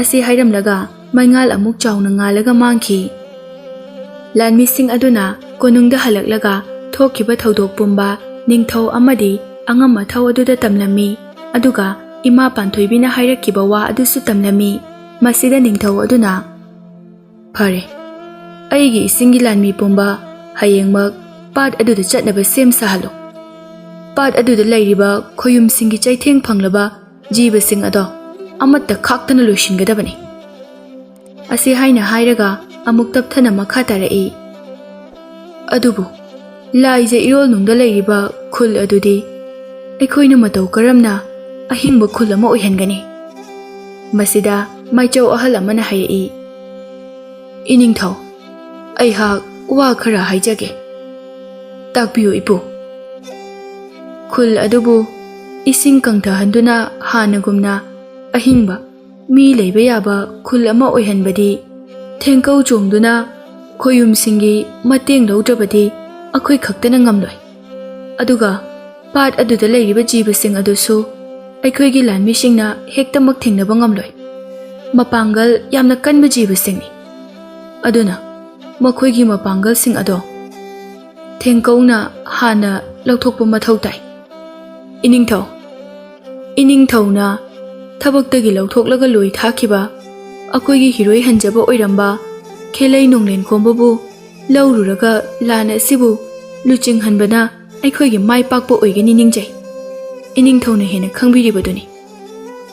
ꯑꯁꯤ ꯍꯥꯏꯔꯝꯂꯒ ꯃꯩꯉꯥꯜ ꯑꯃꯨꯛ ꯆꯥꯎꯅ ꯉꯥꯜꯂꯒ ꯃꯥꯡꯈꯤ꯫ ꯂꯥꯟꯃꯤꯁꯤꯡ ꯑꯗꯨꯅ ꯀꯣꯅꯨꯡꯗ ꯍꯜꯂꯛꯂꯒ ꯊꯣꯛꯈꯤꯕ ꯊꯧꯗꯣꯛ ꯄꯨꯝꯕ ꯅꯤꯡꯊꯧ ꯑꯃꯗꯤ ꯑꯉꯝ ꯑꯊꯧ ꯑꯗꯨꯗ ꯇꯝꯂꯝꯃꯤ꯫ ꯑꯗꯨꯒ ꯏꯃꯥ ꯄꯥꯟꯊꯣꯏꯕꯤꯅ ꯍꯥꯏꯔꯛꯈꯤꯕ ꯋꯥ ꯑꯗꯨꯁꯨ ꯇꯝꯂꯝꯃꯤ꯫ ꯃꯁꯤꯗ ꯅꯤꯡꯊꯧ ꯑꯗꯨꯅ, "ꯐꯔꯦ, ꯑꯩꯒꯤ ꯏꯁꯤꯡꯒꯤ ꯂꯥꯟꯃꯤ ꯄꯨꯝꯕ ꯍꯌꯦꯡꯃꯛ ꯄꯥꯠ ꯑꯗꯨꯗ ꯆꯠꯅꯕ ꯁꯦꯝ ꯁꯥꯍꯜꯂꯨ꯫ ꯄꯥꯠ ꯑꯗꯨꯗ ꯂꯩꯔꯤꯕ ꯈꯣꯌꯨꯝꯁꯤꯡꯒꯤ ꯆꯩꯊꯦꯡ ꯐꯪꯂꯕ ꯖꯤꯕꯁꯤꯡ ꯑꯗꯣ ꯑꯃꯠꯇ ꯈꯥꯛꯇꯅ ꯂꯣꯏꯁꯤꯟꯒꯗꯕꯅꯤ"꯫ ꯑꯁꯤ ꯍꯥꯏꯅ ꯍꯥꯏꯔꯒ ꯑꯃꯨꯛ ꯇꯞꯊꯅ ꯃꯈꯥ ꯇꯥꯔꯛꯏ, "ꯑꯗꯨꯕꯨ ꯂꯥꯏꯖ ꯏꯔꯣꯜꯅꯨꯡꯗ ꯂꯩꯔꯤꯕ ꯈꯨꯜ ꯑꯗꯨꯗꯤ ꯑꯩꯈꯣꯏꯅ ꯃꯇꯧ ꯀꯔꯝꯅ ꯑꯍꯤꯡꯕ ꯈꯨꯜ ꯑꯃ ꯑꯣꯏꯍꯟꯒꯅꯤ? ꯃꯁꯤꯗ ꯃꯥꯏꯆꯧ ꯑꯍꯜ ꯑꯃꯅ ꯍꯥꯏꯔꯛꯏ, "ꯏꯅꯤꯡꯊꯧ, ꯑꯩꯍꯥꯛ ꯋꯥ ꯈꯔ ꯍꯥꯏꯖꯒꯦ꯫ ꯇꯥꯛꯄꯤꯌꯨ ꯏꯄꯨ꯫ ꯈꯨꯜ ꯑꯗꯨꯕꯨ ꯏꯁꯤꯡ ꯀꯪꯊꯍꯟꯗꯨꯅ ꯍꯥꯟꯅꯒꯨꯝꯅ ꯑꯍꯤꯡꯕ ꯃꯤ ꯂꯩꯕ ꯌꯥꯕ ꯈꯨꯜ ꯑꯃ ꯑꯣꯏꯍꯟꯕꯗꯤ ꯊꯦꯡꯀꯧ ꯆꯣꯡꯗꯨꯅ ꯈꯣꯌꯨꯝꯁꯤꯡꯒꯤ ꯃꯇꯦꯡ ꯂꯧꯗ꯭ꯔꯕꯗꯤ ꯑꯩꯈꯣꯏ ꯈꯛꯇꯅ ꯉꯝꯂꯣꯏ꯫ ꯑꯗꯨꯒ ꯄꯥꯠ ꯑꯗꯨꯗ ꯂꯩꯔꯤꯕ ꯖꯤꯕꯁꯤꯡ ꯑꯗꯨꯁꯨ ꯑꯩꯈꯣꯏꯒꯤ ꯂꯥꯟꯃꯤꯁꯤꯡꯅ ꯍꯦꯛꯇꯃꯛ ꯊꯦꯡꯅꯕ ꯉꯝꯂꯣꯏ꯫ ꯃꯄꯥꯡꯒꯜ ꯌꯥꯝꯅ ꯀꯟꯕ ꯖꯤꯕꯁꯤꯡꯅꯤ꯫ ꯑꯗꯨꯅ ꯃꯈꯣꯏꯒꯤ ꯃꯄꯥꯡꯒꯜꯁꯤꯡ ꯑꯗꯣ ꯊꯦꯡꯀꯧꯅ ꯍꯥꯟꯅ ꯂꯧꯊꯣꯛꯄ ꯃꯊꯧ ꯇꯥꯏ꯫ ꯏꯅꯤꯡꯊꯧ, ꯏꯅꯤꯡꯊꯧꯅ ꯊꯕꯛꯇꯒꯤ ꯂꯧꯊꯣꯛꯂꯒ ꯂꯣꯏ ꯊꯥꯈꯤꯕ ꯑꯩꯈꯣꯏꯒꯤ ꯍꯤꯔꯣꯏ ꯍꯟꯖꯕ ꯑꯣꯏꯔꯝꯕ ꯈꯦꯂꯩ ꯅꯣꯡꯂꯦꯟ ꯈꯣꯝꯕꯕꯨ ꯂꯧꯔꯨꯔꯒ ꯂꯥꯟ ꯑꯁꯤꯕꯨ ꯂꯨꯆꯤꯡꯍꯟꯕꯅ ꯑꯩꯈꯣꯏꯒꯤ ꯃꯥꯏ ꯄꯥꯛꯄ ꯑꯣꯏꯒꯅꯤ ꯅꯤꯡꯖꯩ꯫ ꯏꯅꯤꯡꯊꯧꯅ ꯍꯦꯟꯅ ꯈꯪꯕꯤꯔꯤꯕꯗꯨꯅꯤ꯫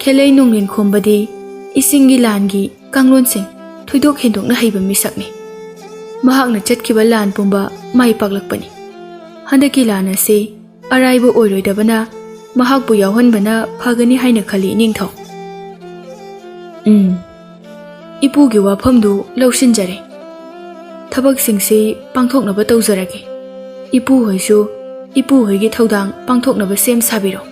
ꯈꯦꯂꯩ ꯅꯣꯡꯂꯦꯟ ꯈꯣꯝꯕꯗꯤ ꯏꯁꯤꯡꯒꯤ ꯂꯥꯟꯒꯤ ꯀꯥꯡꯂꯣꯟꯁꯤꯡ ꯊꯣꯏꯗꯣꯛ ꯍꯦꯟꯗꯣꯛꯅ ꯍꯩꯕ ꯃꯤꯁꯛꯅꯤ꯫ ꯃꯍꯥꯛꯅ ꯆꯠꯈꯤꯕ ꯂꯥꯟ ꯄꯨꯝꯕ ꯃꯥꯏ ꯄꯥꯛꯂꯛꯄꯅꯤ꯫ ꯍꯟꯗꯛꯀꯤ ꯂꯥꯟ ꯑꯁꯤ ꯑꯔꯥꯏꯕ ꯑꯣꯏꯔꯣꯏꯗꯕꯅ ꯃꯍꯥꯛꯄꯨ ꯌꯥꯎꯍꯟꯕꯅ ꯐꯒꯅꯤ ꯍꯥꯏꯅ ꯈꯜꯂꯤ, ꯏꯅꯤꯡꯊꯧ꯫ ꯎꯝ, ꯏꯄꯨꯒꯤ ꯋꯥꯐꯝꯗꯨ ꯂꯧꯁꯤꯟꯖꯔꯦ꯫ ꯊꯕꯛꯁꯤꯡꯁꯤ ꯄꯥꯡꯊꯣꯛꯅꯕ ꯇꯧꯖꯔꯒꯦ꯫ ꯏꯄꯨꯍꯣꯏꯁꯨ ꯏꯄꯨꯍꯣꯏꯒꯤ ꯊꯧꯗꯥꯡ ꯄꯥꯡꯊꯣꯛꯅꯕ ꯁꯦꯝ ꯁꯥꯕꯤꯔꯣ꯫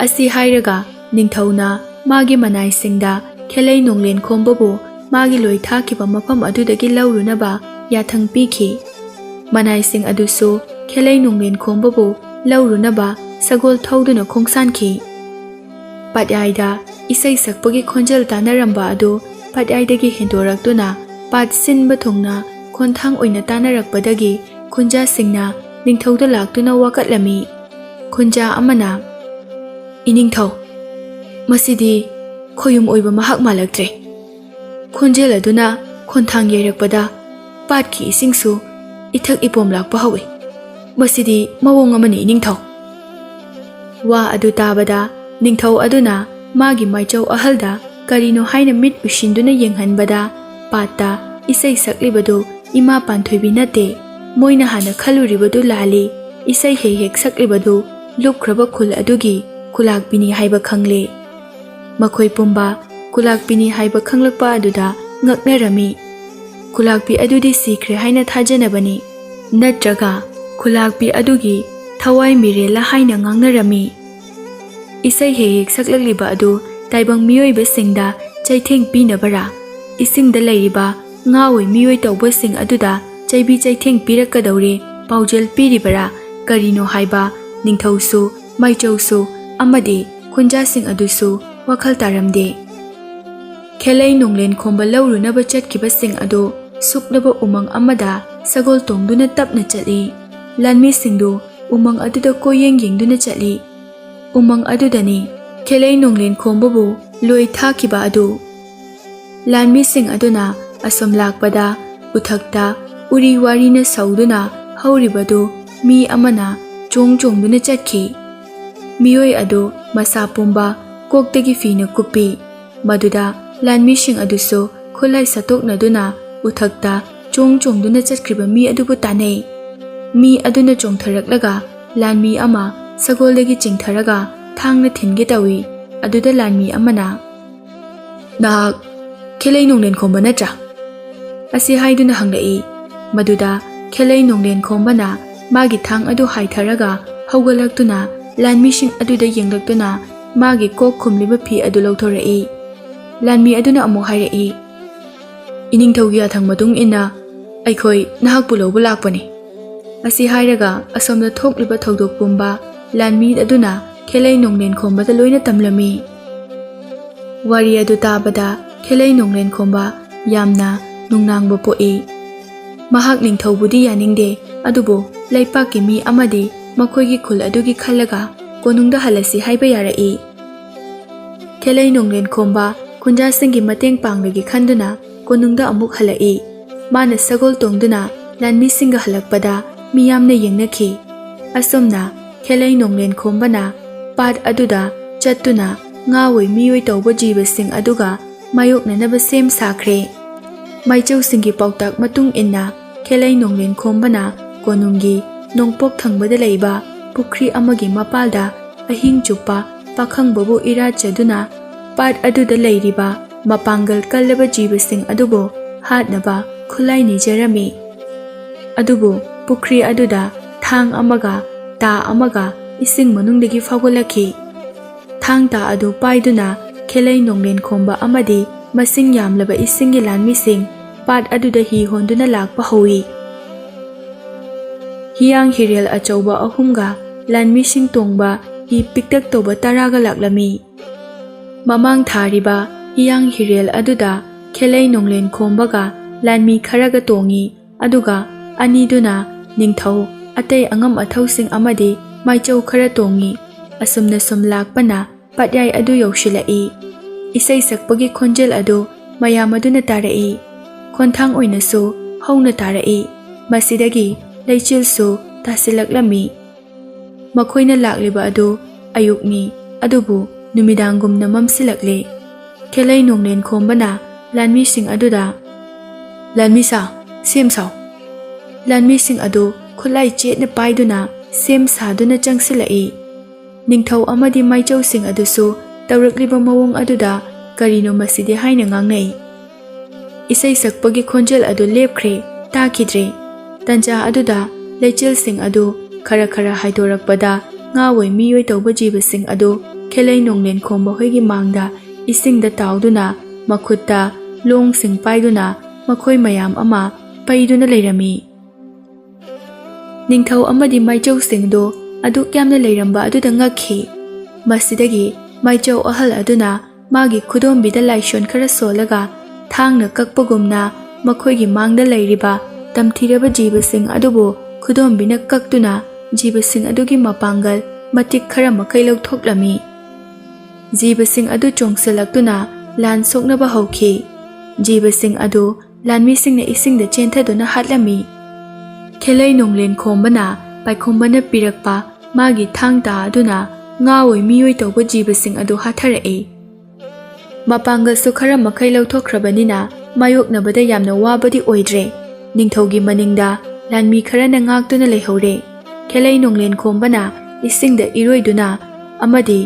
ꯑꯁꯤ ꯍꯥꯏꯔꯒ ꯅꯤꯡꯊꯧꯅ ꯃꯥꯒꯤ ꯃꯅꯥꯏꯁꯤꯡꯗ ꯈꯦꯂꯩ ꯅꯣꯡꯂꯦꯟ ꯈꯣꯝꯕꯕꯨ ꯃꯥꯒꯤ ꯂꯣꯏ ꯊꯥꯈꯤꯕ ꯃꯐꯝ ꯑꯗꯨꯗꯒꯤ ꯂꯧꯔꯨꯅꯕ ꯌꯥꯊꯪ ꯄꯤꯈꯤ꯫ ꯃꯅꯥꯏꯁꯤꯡ ꯑꯗꯨꯁꯨ ꯈꯦꯂꯩ ꯅꯣꯡꯂꯦꯟ ꯈꯣꯝꯕꯕꯨ ꯂꯧꯔꯨꯅꯕ ꯁꯒꯣꯜ ꯊꯧꯗꯨꯅ ꯈꯣꯡꯁꯥꯟꯈꯤ꯫ ꯄꯥꯠꯌꯥꯏꯗ ꯏꯁꯩ ꯁꯛꯄꯒꯤ ꯈꯣꯟꯖꯦꯜ ꯇꯥꯅꯔꯝꯕ ꯑꯗꯨ ꯄꯥꯠꯌꯥꯏꯗꯒꯤ ꯍꯦꯟꯗꯣꯔꯛꯇꯨꯅ ꯄꯥꯠ ꯁꯤꯟꯕ ꯊꯨꯡꯅ ꯈꯣꯟꯊꯥꯡ ꯑꯣꯏꯅ ꯇꯥꯅꯔꯛꯄꯗꯒꯤ ꯈꯨꯟꯖꯥꯁꯤꯡꯅ ꯅꯤꯡꯊꯧꯗ ꯂꯥꯛꯇꯨꯅ ꯋꯥꯀꯠꯂꯝꯃꯤ꯫ ꯈꯨꯟꯖꯥ ꯑꯃꯅ, "ꯏꯅꯤꯡꯊꯧ, ꯃꯁꯤꯗꯤ ꯈꯣꯌꯨꯝ ꯑꯣꯏꯕ ꯃꯍꯥꯛ ꯃꯥꯜꯂꯛꯇ꯭ꯔꯦ꯫ ꯈꯣꯟꯖꯦꯜ ꯑꯗꯨꯅ ꯈꯣꯟꯊꯥꯡ ꯌꯩꯔꯛꯄꯗ ꯄꯥꯠꯀꯤ ꯏꯁꯤꯡꯁꯨ ꯏꯊꯛ ꯏꯄꯣꯝ ꯂꯥꯛꯄ ꯍꯧꯏ꯫ ꯃꯁꯤꯗꯤ ꯃꯑꯣꯡ ꯑꯃꯅꯤ, ꯏꯅꯤꯡꯊꯧ꯫" ꯋꯥ ꯑꯗꯨ ꯇꯥꯕꯗ ꯅꯤꯡꯊꯧ ꯑꯗꯨꯅ ꯃꯥꯒꯤ ꯃꯥꯏꯆꯧ ꯑꯍꯜꯗ ꯀꯔꯤꯅꯣ ꯍꯥꯏꯅ ꯃꯤꯠ ꯎꯏꯁꯤꯟꯗꯨꯅ ꯌꯦꯡꯍꯟꯕꯗ ꯄꯥꯠꯇ ꯏꯁꯩ ꯁꯛꯂꯤꯕꯗꯨ ꯏꯃꯥ ꯄꯥꯟꯊꯣꯏꯕꯤ ꯅꯠꯇꯦ꯫ ꯃꯣꯏꯅ ꯍꯥꯟꯅ ꯈꯜꯂꯨꯔꯤꯕꯗꯨ ꯂꯥꯜꯂꯤ꯫ ꯏꯁꯩ ꯍꯦꯛ ꯍꯦꯛ ꯁꯛꯂꯤꯕꯗꯨ ꯂꯨꯞꯈ꯭ꯔꯕ ꯈꯨꯜ ꯑꯗꯨꯒꯤ ꯈꯨꯂꯥꯛꯄꯤꯅꯤ ꯍꯥꯏꯕ ꯈꯪꯂꯦ꯫ ꯃꯈꯣꯏ ꯄꯨꯝꯕ ꯈꯨꯂꯥꯛꯄꯤꯅꯤ ꯍꯥꯏꯕ ꯈꯪꯂꯛꯄ ꯑꯗꯨꯗ ꯉꯛꯅꯔꯝꯃꯤ꯫ ꯈꯨꯂꯥꯛꯄꯤ ꯑꯗꯨꯗꯤ ꯁꯤꯈ꯭ꯔꯦ ꯍꯥꯏꯅ ꯊꯥꯖꯅꯕꯅꯤ, ꯅꯠꯇ꯭ꯔꯒ ꯈꯨꯂꯥꯛꯄꯤ ꯑꯗꯨꯒꯤ ꯊꯋꯥꯏ ꯃꯤꯔꯦꯜꯂ ꯍꯥꯏꯅ ꯉꯥꯡꯅꯔꯝꯃꯤ꯫ ꯏꯁꯩ ꯍꯦꯛ ꯍꯦꯛ ꯁꯛꯂꯛꯂꯤꯕ ꯑꯗꯨ ꯇꯥꯏꯕꯪ ꯃꯤꯑꯣꯏꯕꯁꯤꯡꯗ ꯆꯩꯊꯦꯡ ꯄꯤꯅꯕꯔꯥ? ꯏꯁꯤꯡꯗ ꯂꯩꯔꯤꯕ ꯉꯥ ꯑꯣꯏ ꯃꯤꯑꯣꯏ ꯇꯧꯕꯁꯤꯡ ꯑꯗꯨꯗ ꯆꯩꯕꯤ ꯆꯩꯊꯦꯡ ꯄꯤꯔꯛꯀꯗꯧꯔꯦ ꯄꯥꯎꯖꯦꯜ ꯄꯤꯔꯤꯕꯔꯥ? ꯀꯔꯤꯅꯣ ꯍꯥꯏꯕ ꯅꯤꯡꯊꯧꯁꯨ, ꯃꯥꯏꯆꯧꯁꯨ ꯑꯃꯗꯤ ꯈꯨꯟꯖꯥꯁꯤꯡ ꯑꯗꯨꯁꯨ ꯋꯥꯈꯜ ꯇꯥꯔꯝꯗꯦ꯫ ꯈꯦꯂꯩ ꯅꯣꯡꯂꯦꯟ ꯈꯣꯝꯕ ꯂꯧꯔꯨꯅꯕ ꯆꯠꯈꯤꯕꯁꯤꯡ ꯑꯗꯨ ꯁꯨꯛꯅꯕ ꯎꯃꯪ ꯑꯃꯗ ꯁꯒꯣꯜ ꯇꯣꯡꯗꯨꯅ ꯇꯞꯅ ꯆꯠꯂꯤ꯫ ꯂꯥꯟꯃꯤꯁꯤꯡꯗꯨ ꯎꯃꯪ ꯑꯗꯨꯗ ꯀꯣꯏꯌꯦꯡ ꯌꯦꯡꯗꯨꯅ ꯆꯠꯂꯤ꯫ ꯎꯃꯪ ꯑꯗꯨꯗꯅꯤ ꯈꯦꯂꯩ ꯅꯣꯡꯂꯦꯟ ꯈꯣꯝꯕꯕꯨ ꯂꯣꯏ ꯊꯥꯈꯤꯕ ꯑꯗꯨ꯫ ꯂꯥꯟꯃꯤꯁꯤꯡ ꯑꯗꯨꯅ ꯑꯁꯣꯝ ꯂꯥꯛꯄꯗ ꯎꯊꯛꯇ ꯎꯔꯤ ꯋꯥꯔꯤꯅ ꯁꯧꯗꯨꯅ ꯍꯧꯔꯤꯕꯗꯨ ꯃꯤ ꯑꯃꯅ ꯆꯣꯡ ꯆꯣꯡꯗꯨꯅ ꯆꯠꯈꯤ꯫ ꯃꯤꯑꯣꯏ ꯑꯗꯨ ꯃꯁꯥ ꯄꯨꯝꯕ ꯀꯣꯛꯇꯒꯤ ꯐꯤꯅ ꯀꯨꯞꯄꯤ꯫ ꯃꯗꯨꯗ ꯂꯥꯟꯃꯤꯁꯤꯡ ꯑꯗꯨꯁꯨ ꯈꯨꯠꯂꯥꯏ ꯁꯠꯇꯣꯛꯅꯗꯨꯅ ꯎꯊꯛꯇ ꯆꯣꯡ ꯆꯣꯡꯗꯨꯅ ꯆꯠꯈ꯭ꯔꯤꯕ ꯃꯤ ꯑꯗꯨꯕꯨ ꯇꯥꯟꯅꯩ꯫ ꯃꯤ ꯑꯗꯨꯅ ꯆꯣꯡꯊꯔꯛꯂꯒ ꯂꯥꯟꯃꯤ ꯑꯃ ꯁꯒꯣꯜꯗꯒꯤ ꯆꯤꯡꯊꯔꯒ ꯊꯥꯡꯅ ꯊꯤꯟꯒꯦ ꯇꯧꯏ꯫ ꯑꯗꯨꯗ ꯂꯥꯟꯃꯤ ꯑꯃꯅ, "ꯅꯍꯥꯛ ꯈꯦꯂꯩ ꯅꯣꯡꯂꯦꯟ ꯈꯣꯝꯕ ꯅꯠꯇ꯭ꯔꯥ?" ꯑꯁꯤ ꯍꯥꯏꯗꯨꯅ ꯍꯪꯂꯛꯏ꯫ ꯃꯗꯨꯗ ꯈꯦꯂꯩ ꯅꯣꯡꯂꯦꯟ ꯈꯣꯝꯕꯅ ꯃꯥꯒꯤ ꯊꯥꯡ ꯑꯗꯨ ꯍꯥꯏꯊꯔꯒ ꯍꯧꯒꯠꯂꯛꯇꯨꯅ ꯂꯥꯟꯃꯤꯁꯤꯡ ꯑꯗꯨꯗ ꯌꯦꯡꯂꯛꯇꯨꯅ ꯃꯥꯒꯤ ꯀꯣꯛ ꯈꯨꯝꯂꯤꯕ ꯐꯤ ꯑꯗꯨ ꯂꯧꯊꯣꯔꯛꯏ꯫ ꯂꯥꯟꯃꯤ ꯑꯗꯨꯅ ꯑꯃꯨꯛ ꯍꯥꯏꯔꯛꯏ, "ꯏꯅꯤꯡꯊꯧꯒꯤ ꯌꯥꯊꯪ ꯃꯇꯨꯡ ꯏꯟꯅ ꯑꯩꯈꯣꯏ ꯅꯍꯥꯛꯄꯨ ꯂꯧꯕ ꯂꯥꯛꯄꯅꯤ"꯫ ꯑꯁꯤ ꯍꯥꯏꯔꯒ ꯑꯁꯣꯝꯗ ꯊꯣꯛꯂꯤꯕ ꯊꯧꯗꯣꯛ ꯄꯨꯝꯕ ꯂꯥꯟꯃꯤ ꯑꯗꯨꯅ ꯈꯦꯂꯩ ꯅꯣꯡꯂꯦꯟ ꯈꯣꯝꯕꯗ ꯂꯣꯏꯅ ꯇꯝꯂꯝꯃꯤ꯫ ꯋꯥꯔꯤ ꯑꯗꯨ ꯇꯥꯕꯗ ꯈꯦꯂꯩ ꯅꯣꯡꯂꯦꯟ ꯈꯣꯝꯕ ꯌꯥꯝꯅ ꯅꯨꯡꯅꯥꯡꯕ ꯄꯣꯛꯏ꯫ ꯃꯍꯥꯛ ꯅꯤꯡꯊꯧꯕꯨꯗꯤ ꯌꯥꯅꯤꯡꯗꯦ, ꯑꯗꯨꯕꯨ ꯂꯩꯄꯥꯛꯀꯤ ꯃꯤ ꯑꯃꯗꯤ ꯃꯈꯣꯏꯒꯤ ꯈꯨꯜ ꯑꯗꯨꯒꯤ ꯈꯜꯂꯒ ꯀꯣꯅꯨꯡꯗ ꯍꯜꯂꯁꯤ ꯍꯥꯏꯕ ꯌꯥꯔꯛꯏ꯫ ꯈꯦꯂꯩ ꯅꯣꯡꯂꯦꯟ ꯈꯣꯝꯕ ꯈꯨꯟꯖꯥꯁꯤꯡꯒꯤ ꯃꯇꯦꯡ ꯄꯥꯡꯂꯒꯦ ꯈꯟꯗꯨꯅ ꯀꯣꯅꯨꯡꯗ ꯑꯃꯨꯛ ꯍꯜꯂꯛꯏ꯫ ꯃꯥꯅ ꯁꯒꯣꯜ ꯇꯣꯡꯗꯨꯅ ꯂꯥꯟꯃꯤꯁꯤꯡꯒ ꯍꯜꯂꯛꯄꯗ ꯃꯤꯌꯥꯝꯅ ꯌꯦꯡꯅꯈꯤ꯫ ꯑꯁꯨꯝꯅ ꯈꯦꯂꯩ ꯅꯣꯡꯂꯦꯟ ꯈꯣꯝꯕꯅ ꯄꯥꯠ ꯑꯗꯨꯗ ꯆꯠꯇꯨꯅ ꯉꯥ ꯑꯣꯏ ꯃꯤꯑꯣꯏ ꯇꯧꯕ ꯖꯤꯕꯁꯤꯡ ꯑꯗꯨꯒ ꯃꯥꯌꯣꯛꯅꯅꯕ ꯁꯦꯝ ꯁꯥꯈ꯭ꯔꯦ꯫ ꯃꯥꯏꯆꯧꯁꯤꯡꯒꯤ ꯄꯥꯎꯇꯥꯛ ꯃꯇꯨꯡ ꯏꯟꯅ ꯈꯦꯂꯩ ꯅꯣꯡꯂꯦꯟ ꯈꯣꯝꯕꯅ ꯀꯣꯅꯨꯡꯒꯤ ꯅꯣꯡꯄꯣꯛ ꯊꯪꯕꯗ ꯂꯩꯕ ꯄꯨꯈ꯭ꯔꯤ ꯑꯃꯒꯤ ꯃꯄꯥꯜꯗ ꯑꯍꯤꯡ ꯆꯨꯞꯄ ꯄꯥꯈꯪꯕꯕꯨ ꯏꯔꯥꯠꯆꯗꯨꯅ ꯄꯥꯠ ꯑꯗꯨꯗ ꯂꯩꯔꯤꯕ ꯃꯄꯥꯡꯒꯜ ꯀꯜꯂꯕ ꯖꯤꯕꯁꯤꯡ ꯑꯗꯨꯕꯨ ꯍꯥꯠꯅꯕ ꯈꯨꯠꯂꯥꯏ ꯅꯤꯖꯔꯝꯃꯤ꯫ ꯑꯗꯨꯕꯨ ꯄꯨꯈ꯭ꯔꯤ ꯑꯗꯨꯗ ꯊꯥꯡ ꯑꯃꯒ ꯇꯥ ꯑꯃꯒ ꯏꯁꯤꯡ ꯃꯅꯨꯡꯗꯒꯤ ꯐꯥꯎꯒꯠꯂꯛꯈꯤ꯫ ꯊꯥꯡ ꯇꯥ ꯑꯗꯨ ꯄꯥꯏꯗꯨꯅ ꯈꯦꯂꯩ ꯅꯣꯡꯂꯦꯟ ꯈꯣꯝꯕ ꯑꯃꯗꯤ ꯃꯁꯤꯡ ꯌꯥꯝꯂꯕ ꯏꯁꯤꯡꯒꯤ ꯂꯥꯟꯃꯤꯁꯤꯡ ꯄꯥꯠ ꯑꯗꯨꯗ ꯍꯤ ꯍꯣꯟꯗꯨꯅ ꯂꯥꯛꯄ ꯍꯧꯏ꯫ ꯍꯤꯌꯥꯡ ꯍꯤꯔꯦꯜ ꯑꯆꯧꯕ ꯑꯍꯨꯝꯒ ꯂꯥꯟꯃꯤꯁꯤꯡ ꯇꯣꯡꯕ ꯍꯤ ꯄꯤꯛꯇꯛ ꯇꯧꯕ ꯇꯔꯥꯒ ꯂꯥꯛꯂꯝꯃꯤ꯫ ꯃꯃꯥꯡ ꯊꯥꯔꯤꯕ ꯍꯤꯌꯥꯡ ꯍꯤꯔꯦꯜ ꯑꯗꯨꯗ ꯈꯦꯂꯩ ꯅꯣꯡꯂꯦꯟ ꯈꯣꯝꯕꯒ ꯂꯥꯟꯃꯤ ꯈꯔꯒ ꯇꯣꯡꯉꯤ, ꯑꯗꯨꯒ ꯑꯅꯤꯗꯨꯅ ꯅꯤꯡꯊꯧ ꯑꯇꯩ ꯑꯉꯝ ꯑꯊꯧꯁꯤꯡ ꯑꯃꯗꯤ ꯃꯥꯏꯆꯧ ꯈꯔ ꯇꯣꯡꯉꯤ꯫ ꯑꯁꯨꯝꯅ ꯁꯨꯝ ꯂꯥꯛꯄꯅ ꯄꯠꯌꯥꯏ ꯑꯗꯨ ꯌꯧꯁꯤꯜꯂꯛꯏ꯫ ꯏꯁꯩ ꯁꯛꯄꯒꯤ ꯈꯣꯟꯖꯦꯜ ꯑꯗꯨ ꯃꯌꯥꯝ ꯑꯗꯨꯅ ꯇꯥꯔꯛꯏ꯫ ꯈꯣꯟꯊꯥꯡ ꯑꯣꯏꯅꯁꯨ ꯍꯧꯅ ꯇꯥꯔꯛꯏ꯫ ꯃꯁꯤꯗꯒꯤ ꯂꯩꯆꯤꯜꯁꯨ ꯇꯥꯁꯤꯜꯂꯛꯂꯝꯃꯤ꯫ ꯃꯈꯣꯏꯅ ꯂꯥꯛꯂꯤꯕ ꯑꯗꯨ ꯑꯌꯨꯛꯅꯤ, ꯑꯗꯨꯕꯨ ꯅꯨꯃꯤꯗꯥꯡꯒꯨꯝꯅ ꯃꯝꯁꯤꯜꯂꯛꯂꯦ꯫ ꯈꯦꯂꯩ ꯅꯣꯡꯂꯦꯟ ꯈꯣꯝꯕꯅ ꯂꯥꯟꯃꯤꯁꯤꯡ ꯑꯗꯨꯗ, "ꯂꯥꯟꯃꯤꯁꯥ, ꯁꯦꯝ ꯁꯥꯎ!" ꯂꯥꯟꯃꯤꯁꯤꯡ ꯑꯗꯨ ꯈꯨꯠꯂꯥꯏ ꯆꯦꯠꯅ ꯄꯥꯏꯗꯨꯅ ꯁꯦꯝ ꯁꯥꯗꯨꯅ ꯆꯪꯁꯤꯜꯂꯛꯏ꯫ ꯅꯤꯡꯊꯧ ꯑꯃꯗꯤ ꯃꯥꯏꯆꯧꯁꯤꯡ ꯑꯗꯨꯁꯨ ꯇꯧꯔꯛꯂꯤꯕ ꯃꯑꯣꯡ ꯑꯗꯨꯗ "ꯀꯔꯤꯅꯣ ꯃꯁꯤꯗꯤ?" ꯍꯥꯏꯅ ꯉꯥꯡꯅꯩ꯫ ꯏꯁꯩ ꯁꯛꯄꯒꯤ ꯈꯣꯟꯖꯦꯜ ꯑꯗꯨ ꯂꯦꯞꯈ꯭ꯔꯦ, ꯇꯥꯈꯤꯗ꯭ꯔꯦ꯫ ꯇꯟꯖꯥ ꯑꯗꯨꯗ ꯂꯩꯆꯤꯜꯁꯤꯡ ꯑꯗꯨ ꯈꯔ ꯈꯔ ꯍꯥꯏꯗꯣꯔꯛꯄꯗ ꯉꯥ ꯑꯣꯏ ꯃꯤꯑꯣꯏ ꯇꯧꯕ ꯖꯤꯕꯁꯤꯡ ꯑꯗꯨ ꯈꯦꯂꯩ ꯅꯣꯡꯂꯦꯟ ꯈꯣꯝꯕ ꯍꯣꯏꯒꯤ ꯃꯥꯡꯗ ꯏꯁꯤꯡꯗ ꯇꯥꯎꯗꯨꯅ ꯃꯈꯨꯠꯇ ꯂꯣꯡꯁꯤꯡ ꯄꯥꯏꯗꯨꯅ ꯃꯈꯣꯏ ꯃꯌꯥꯝ ꯑꯃ ꯄꯩꯗꯨꯅ ꯂꯩꯔꯝꯃꯤ꯫ ꯅꯤꯡꯊꯧ ꯑꯃꯗꯤ ꯃꯥꯏꯆꯧꯁꯤꯡꯗꯨ ꯑꯗꯨꯛ ꯌꯥꯝꯅ ꯂꯩꯔꯝꯕ ꯑꯗꯨꯗ ꯉꯛꯈꯤ꯫ ꯃꯁꯤꯗꯒꯤ ꯃꯥꯏꯆꯧ ꯑꯍꯜ ꯑꯗꯨꯅ ꯃꯥꯒꯤ ꯈꯨꯗꯣꯝꯕꯤꯗ ꯂꯥꯏꯁꯣꯟ ꯈꯔ ꯁꯣꯜꯂꯒ ꯊꯥꯡꯅ ꯀꯛꯄꯒꯨꯝꯅ ꯃꯈꯣꯏꯒꯤ ꯃꯥꯡꯗ ꯂꯩꯔꯤꯕ ꯇꯝꯊꯤꯔꯕ ꯖꯤꯕꯁꯤꯡ ꯑꯗꯨꯕꯨ ꯈꯨꯗꯣꯝꯕꯤꯅ ꯀꯛꯇꯨꯅ ꯖꯤꯕꯁꯤꯡ ꯑꯗꯨꯒꯤ ꯃꯄꯥꯡꯒꯜ ꯃꯇꯤꯛ ꯈꯔ ꯃꯈꯩ ꯂꯧꯊꯣꯛꯂꯝꯃꯤ꯫ ꯖꯤꯕꯁꯤꯡ ꯑꯗꯨ ꯆꯣꯡꯁꯤꯜꯂꯛꯇꯨꯅ ꯂꯥꯟ ꯁꯣꯛꯅꯕ ꯍꯧꯈꯤ꯫ ꯖꯤꯕꯁꯤꯡ ꯑꯗꯨ ꯂꯥꯟꯃꯤꯁꯤꯡꯅ ꯏꯁꯤꯡꯗ ꯆꯦꯟꯊꯗꯨꯅ ꯍꯥꯠꯂꯝꯃꯤ꯫ ꯈꯦꯂꯩ ꯅꯣꯡꯂꯦꯟ ꯈꯣꯝꯕꯅ ꯄꯥꯏꯈꯣꯝꯕꯅ ꯄꯤꯔꯛꯄ ꯃꯥꯒꯤ ꯊꯥꯡ ꯇꯥ ꯑꯗꯨꯅ ꯉꯥ ꯑꯣꯏ ꯃꯤꯑꯣꯏ ꯇꯧꯕ ꯖꯤꯕꯁꯤꯡ ꯑꯗꯨ ꯍꯥꯠꯊꯔꯛꯏ꯫ ꯃꯄꯥꯡꯒꯜꯁꯨ ꯈꯔ ꯃꯈꯩ ꯂꯧꯊꯣꯛꯈ꯭ꯔꯕꯅꯤꯅ ꯃꯥꯌꯣꯛꯅꯕꯗ ꯌꯥꯝꯅ ꯋꯥꯕꯗꯤ ꯑꯣꯏꯗ꯭ꯔꯦ꯫ ꯅꯤꯡꯊꯧꯒꯤ ꯃꯅꯤꯡꯗ ꯂꯥꯟꯃꯤ ꯈꯔꯅ ꯉꯥꯛꯇꯨꯅ ꯂꯩꯍꯧꯔꯦ꯫ ꯈꯦꯂꯩ ꯅꯣꯡꯂꯦꯟ ꯈꯣꯝꯕꯅ ꯏꯁꯤꯡꯗ ꯏꯔꯣꯏꯗꯨꯅ ꯑꯃꯗꯤ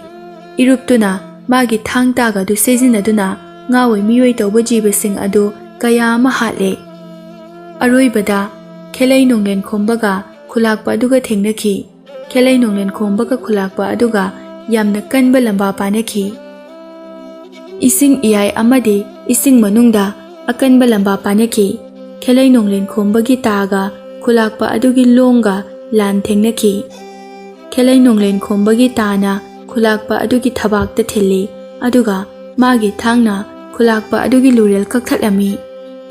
ꯏꯔꯨꯞꯇꯨꯅ ꯃꯥꯒꯤ ꯊꯥꯡ ꯇꯥꯒ ꯑꯗꯨ ꯁꯤꯖꯤꯟꯅꯗꯨꯅ ꯉꯥꯑꯣꯏ ꯃꯤꯑꯣꯏ ꯇꯧꯕ ꯖꯤꯕꯁꯤꯡ ꯑꯗꯨ ꯀꯌꯥ ꯑꯃ ꯍꯥꯠꯂꯦ꯫ ꯑꯔꯣꯏꯕꯗ ꯈꯦꯂꯩ ꯅꯣꯡꯂꯦꯟ ꯈꯣꯝꯕꯒ ꯈꯨꯂꯥꯛꯄ ꯑꯗꯨꯒ ꯊꯦꯡꯅꯈꯤ꯫ ꯈꯦꯂꯩ ꯅꯣꯡꯂꯦꯟ ꯈꯣꯝꯕꯒ ꯈꯨꯂꯥꯛꯄ ꯑꯗꯨꯒ ꯌꯥꯝꯅ ꯀꯟꯕ ꯂꯝꯕꯥ ꯄꯥꯅꯈꯤ꯫ ꯏꯁꯤꯡ ꯏꯌꯥꯏ ꯑꯃꯗꯤ ꯏꯁꯤꯡ ꯃꯅꯨꯡꯗ ꯑꯀꯟꯕ ꯂꯝꯕꯥ ꯄꯥꯅꯈꯤ꯫ ꯈꯦꯂꯩ ꯅꯣꯡꯂꯦꯟ ꯈꯣꯝꯕꯒꯤ ꯇꯥꯒ ꯈꯨꯂꯥꯛꯄ ꯑꯗꯨꯒꯤ ꯂꯣꯡꯒ ꯂꯥꯟ ꯊꯦꯡꯅꯈꯤ꯫ ꯈꯦꯂꯩ ꯅꯣꯡꯂꯦꯟ ꯈꯣꯝꯕꯒꯤ ꯇꯥꯅ ꯈꯨꯂꯥꯛꯄ ꯑꯗꯨꯒꯤ ꯊꯕꯥꯛꯇ ꯊꯤꯜꯂꯤ, ꯑꯗꯨꯒ ꯃꯥꯒꯤ ꯊꯥꯡꯅ ꯈꯨꯂꯥꯛꯄ ꯑꯗꯨꯒꯤ ꯂꯨꯔꯦꯜ ꯀꯛꯊꯠꯂꯝꯃꯤ꯫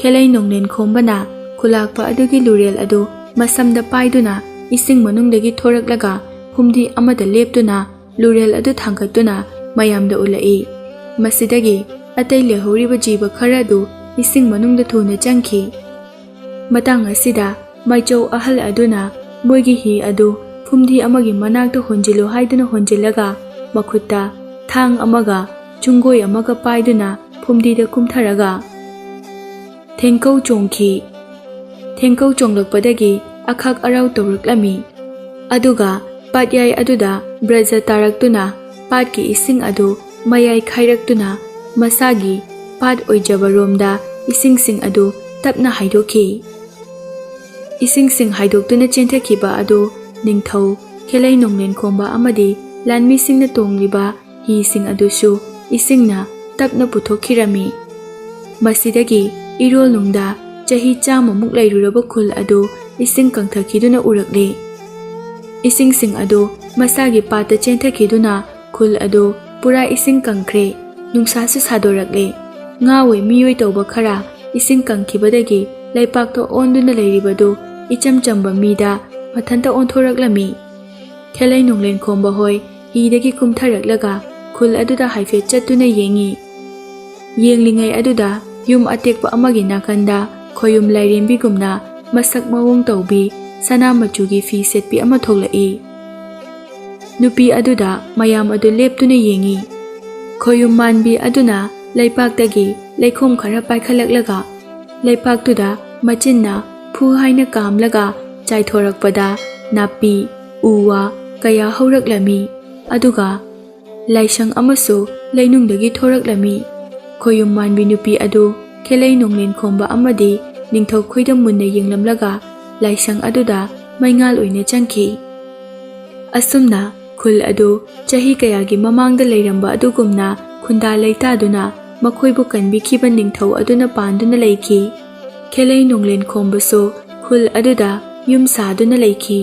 ꯈꯦꯂꯩ ꯅꯣꯡꯂꯦꯟ ꯈꯣꯝꯕꯅ ꯈꯨꯂꯥꯛꯄ ꯑꯗꯨꯒꯤ ꯂꯨꯔꯦꯜ ꯑꯗꯨ ꯃꯁꯝꯗ ꯄꯥꯏꯗꯨꯅ ꯏꯁꯤꯡ ꯃꯅꯨꯡꯗꯒꯤ ꯊꯣꯔꯛꯂꯒ ꯐꯨꯝꯗꯤ ꯑꯃꯗ ꯂꯦꯞꯇꯨꯅ ꯂꯨꯔꯦꯜ ꯑꯗꯨ ꯊꯥꯡꯒꯠꯇꯨꯅ ꯃꯌꯥꯝꯗ ꯎꯠꯂꯛꯏ꯫ ꯃꯁꯤꯗꯒꯤ ꯑꯇꯩ ꯂꯩꯍꯧꯔꯤꯕ ꯖꯤꯕ ꯈꯔ ꯑꯗꯨ ꯏꯁꯤꯡ ꯃꯅꯨꯡꯗ ꯊꯨꯅ ꯆꯪꯈꯤ꯫ ꯃꯇꯥꯡ ꯑꯁꯤꯗ ꯃꯥꯏꯆꯧ ꯑꯍꯜ ꯑꯗꯨꯅ ꯃꯣꯏꯒꯤ ꯍꯤ ꯑꯗꯨ ꯐꯨꯝꯗꯤ ꯑꯃꯒꯤ ꯃꯅꯥꯛꯇ ꯍꯣꯟꯖꯤꯜꯂꯨ ꯍꯥꯏꯗꯨꯅ ꯍꯣꯟꯖꯤꯜꯂꯒ ꯃꯈꯨꯠꯇ ꯊꯥꯡ ꯑꯃꯒ ꯆꯨꯡꯒꯣꯏ ꯑꯃꯒ ꯄꯥꯏꯗꯨꯅ ꯐꯨꯝꯗꯤꯗ ꯀꯨꯝꯊꯔꯒ ꯊꯦꯡꯀꯧ ꯆꯣꯡꯈꯤ꯫ ꯊꯦꯡꯀꯧ ꯆꯣꯡꯂꯛꯄꯗꯒꯤ ꯑꯈꯥꯛ ꯑꯔꯥꯎ ꯇꯧꯔꯛꯂꯝꯃꯤ꯫ ꯑꯗꯨꯒ ꯄꯥꯠꯌꯥꯏ ꯑꯗꯨꯗ ꯕ꯭ꯔꯖ ꯇꯥꯔꯛꯇꯨꯅ ꯄꯥꯠꯀꯤ ꯏꯁꯤꯡ ꯑꯗꯨ ꯃꯌꯥꯏ ꯈꯥꯏꯔꯛꯇꯨꯅ ꯃꯁꯥꯒꯤ ꯄꯥꯠ ꯑꯣꯏꯖꯕꯔꯣꯝꯗ ꯏꯁꯤꯡꯁꯤꯡ ꯑꯗꯨ ꯇꯞꯅ ꯍꯥꯏꯗꯣꯛꯈꯤ꯫ ꯏꯁꯤꯡꯁꯤꯡ ꯍꯥꯏꯗꯣꯛꯇꯨꯅ ꯆꯦꯟꯊꯈꯤꯕ ꯑꯗꯨ ꯅꯤꯡꯊꯧ ꯈꯦꯂꯩ ꯅꯣꯡꯂꯦꯟ ꯈꯣꯝꯕ ꯑꯃꯗꯤ ꯂꯥꯟꯃꯤꯁꯤꯡꯅ ꯇꯣꯡꯂꯤꯕ ꯍꯤꯁꯤꯡ ꯑꯗꯨꯁꯨ ꯏꯁꯤꯡꯅ ꯇꯞꯅ ꯄꯨꯊꯣꯛꯈꯤꯔꯝꯃꯤ꯫ ꯃꯁꯤꯗꯒꯤ ꯏꯔꯣꯜꯅꯨꯡꯗ ꯆꯍꯤ ꯆꯥꯝꯃꯃꯨꯛ ꯂꯩꯔꯨꯔꯕ ꯈꯨꯜ ꯑꯗꯨ ꯏꯁꯤꯡ ꯀꯪꯊꯈꯤꯗꯨꯅ ꯎꯔꯛꯂꯦ꯫ ꯏꯁꯤꯡꯁꯤꯡ ꯑꯗꯨ ꯃꯁꯥꯒꯤ ꯄꯥꯠꯇ ꯆꯦꯟꯊꯈꯤꯗꯨꯅ ꯈꯨꯜ ꯑꯗꯨ ꯄꯨꯔꯥ ꯏꯁꯤꯡ ꯀꯪꯈ꯭ꯔꯦ꯫ ꯅꯨꯡꯁꯥꯁꯨ ꯁꯥꯗꯣꯔꯛꯂꯦ꯫ ꯉꯥꯑꯣꯏ ꯃꯤꯑꯣꯏ ꯇꯧꯕ ꯈꯔ ꯏꯁꯤꯡ ꯀꯪꯈꯤꯕꯗꯒꯤ ꯂꯩꯄꯥꯛꯇ ꯑꯣꯟꯗꯨꯅ ꯂꯩꯔꯤꯕꯗꯨ ꯏꯆꯝ ꯆꯝꯕ ꯃꯤꯗ ꯃꯊꯟꯇ ꯑꯣꯟꯊꯣꯔꯛꯂꯝꯃꯤ꯫ ꯈꯦꯂꯩ ꯅꯣꯡꯂꯦꯟ ꯈꯣꯝꯕ ꯍꯣꯏ ꯍꯤꯗꯒꯤ ꯀꯨꯝꯊꯔꯛꯂꯒ ꯈꯨꯜ ꯑꯗꯨꯗ ꯍꯥꯏꯐꯦꯠ ꯆꯠꯇꯨꯅ ꯌꯦꯡꯉꯤ꯫ ꯌꯦꯡꯂꯤꯉꯩ ꯑꯗꯨꯗ ꯌꯨꯝ ꯑꯇꯦꯛꯄ ꯑꯃꯒꯤ ꯅꯥꯀꯟꯗ ꯈꯣꯌꯨꯝ ꯂꯥꯏꯔꯦꯝꯕꯤꯒꯨꯝꯅ ꯃꯁꯛ ꯃꯑꯣꯡ ꯇꯧꯕꯤ ꯁꯅꯥ ꯃꯆꯨꯒꯤ ꯐꯤ ꯁꯦꯠꯄꯤ ꯑꯃ ꯊꯣꯛꯂꯛꯏ꯫ ꯅꯨꯄꯤ ꯑꯗꯨꯗ ꯃꯌꯥꯝ ꯑꯗꯨ ꯂꯦꯞꯇꯨꯅ ꯌꯦꯡꯉꯤ꯫ ꯈꯣꯌꯨꯝ ꯃꯥꯟꯕꯤ ꯑꯗꯨꯅ ꯂꯩꯄꯥꯛꯇꯒꯤ ꯂꯩꯈꯣꯝ ꯈꯔ ꯄꯥꯏꯈꯠꯂꯛꯂꯒ ꯂꯩꯄꯥꯛꯇꯨꯗ ꯃꯆꯤꯟꯅ ꯐꯨ ꯍꯥꯏꯅ ꯀꯥꯝꯂꯒ ꯆꯥꯏꯊꯣꯔꯛꯄꯗ ꯅꯥꯄꯤ, ꯎ ꯋꯥ ꯀꯌꯥ ꯍꯧꯔꯛꯂꯝꯃꯤ꯫ ꯑꯗꯨꯒ ꯂꯥꯏꯁꯪ ꯑꯃꯁꯨ ꯂꯩꯅꯨꯡꯗꯒꯤ ꯊꯣꯔꯛꯂꯝꯃꯤ꯫ ꯈꯣꯌꯨꯝ ꯃꯥꯟꯕꯤ ꯅꯨꯄꯤ ꯑꯗꯨ ꯈꯦꯂꯩ ꯅꯣꯡꯂꯦꯟ ꯈꯣꯝꯕ ꯑꯃꯗꯤ ꯅꯤꯡꯊꯧ ꯈꯣꯏꯗꯝ ꯃꯨꯟꯅ ꯌꯦꯡꯂꯝꯂꯒ ꯂꯥꯏꯁꯪ ꯑꯗꯨꯗ ꯃꯩꯉꯥꯜ ꯑꯣꯏꯅ ꯆꯪꯈꯤ꯫ ꯑꯁꯨꯝꯅ ꯈꯨꯜ ꯑꯗꯨ ꯆꯍꯤ ꯀꯌꯥꯒꯤ ꯃꯃꯥꯡꯗ ꯂꯩꯔꯝꯕ ꯑꯗꯨꯒꯨꯝꯅ ꯈꯨꯟꯗꯥ ꯂꯩꯇꯥꯗꯨꯅ ꯃꯈꯣꯏꯕꯨ ꯀꯟꯕꯤꯈꯤꯕ ꯅꯤꯡꯊꯧ ꯑꯗꯨꯅ ꯄꯥꯟꯗꯨꯅ ꯂꯩꯈꯤ꯫ ꯈꯦꯂꯩ ꯅꯣꯡꯂꯦꯟ ꯈꯣꯝꯕꯁꯨ ꯈꯨꯜ ꯑꯗꯨꯗ ꯌꯨꯝ ꯁꯥꯗꯨꯅ ꯂꯩꯈꯤ꯫